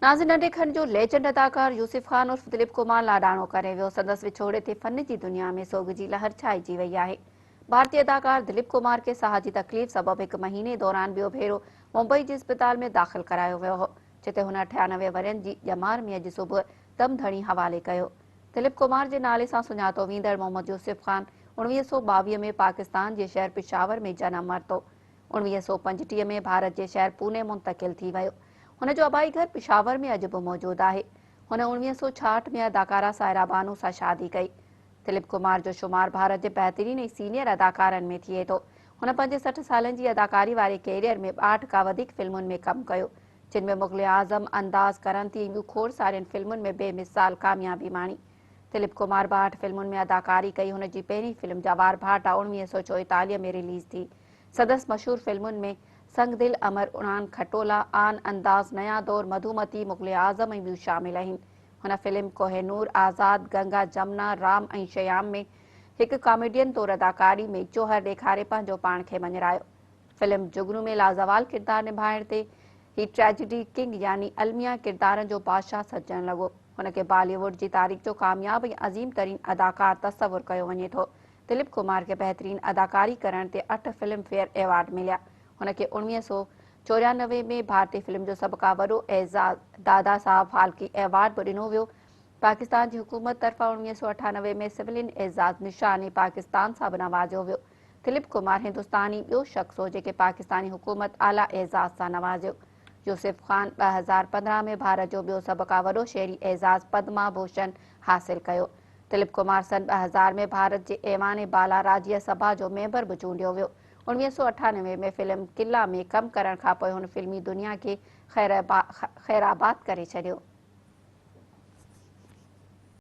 ناظرين ننڍي کنڊ جو ليجنڊ اداڪار يوسف خان عرف دليپ ڪمار لاڏاڻو ڪري ويو، سندس وڇوڙي تي فن جي دنيا ۾ سوڳ جي لهر ڇائجي وئي آهي. ڀارتي اداڪار دليپ ڪمار کي ساهه جي تڪليف سبب هڪ مهيني دوران ٻيو ڀيرو ممبئي جي اسپتال ۾ داخل ڪرايو ويو هو، جتي هن 98 ورهين جي ڄمار ۾ اڄ صبح دم ڌڻي حوالي ڪيو. دليپ ڪمار جي نالي سان سڃاتو ويندڙ محمد يوسف خان 1922 ۾ پاڪستان جي شهر پشاور ۾ جنم ورتو. 1935 ۾ ڀارت جي شهر پوني منتقل ٿي ويو. هن جو آبائي گهر پشاور ۾ اڄ به موجود آهي. هن 1966 ۾ اداڪارا سائره بانو سان شادي ڪئي. دليپ ڪمار جو شمار ڀارت جي بهترين ۽ سينيئر اداڪارن ۾ ٿئي ٿو. هن پنهنجي 60 سالن جي اداڪاري واري ڪيريئر ۾ 62 کان وڌيڪ فلمن ۾ ڪم ڪيو، جن ۾ مغل اعظم، انداز، ڪرنتي ۽ ٻيون کوڙ سارين فلمن ۾ بي مثال ڪاميابي ماڻي. دليپ ڪمار 62 فلمن ۾ اداڪاري ڪئي. هن جي پهرين فلم جوار ڀاٽا 1944 ۾ رليز ٿي. سندس مشهور فلمن ۾ سنگ دل، امر اڙان، کٽولا، آن، انداز، نيا دور، مڌومتي، مغل اعظم ۽ ٻيون شامل آهن. هن فلم ڪوهه نور، آزاد، گنگا جمنا، رام ۽ شيام ۾ هڪ ڪاميڊين طور اداڪاري ۾ جوهر ڏيکاري پنهنجو پاڻ کي مڃرايو. فلم جگنو ۾ لازوال ڪردار نڀائڻ تي هي ٽريجڊي ڪنگ يعني الميا ڪردارن جو بادشاهه سڏجڻ لڳو. هن کي بالي ووڊ جي تاريخ جو ڪامياب ۽ عظيم ترين اداڪار تصور ڪيو وڃي ٿو. دليپ ڪمار کي بهترين اداڪاري ڪرڻ تي اٺ فلم فيئر ايوارڊ مليا. هن کي 1994 ۾ ڀارتي فلم جو سڀ کان وڏو اعزاز دادا صاحب ڦالڪي ايوارڊ به ڏنو ويو. پاڪستان جي حڪومت طرفان 1998 ۾ سولين اعزاز نشان پاڪستان سان به نوازيو ويو. دليپ ڪمار هندستاني ٻيو شخص هو جيڪي پاڪستاني حڪومت اعليٰ اعزاز سان نوازيو. يوسف خان 2015 ۾ ڀارت جو ٻيو سڀ کان وڏو شهري اعزاز پدما ڀوشن حاصل ڪيو. دليپ ڪمار سن 2000 ۾ ڀارت جي ايوان بالا راجيه سڀا جو ميمبر به چونڊيو ويو. 1998 ۾ فلم قلعه ۾ ڪم ڪرڻ کانپوء هن فلمي دنيا کي خيرآباد ڪري ڇڏيو.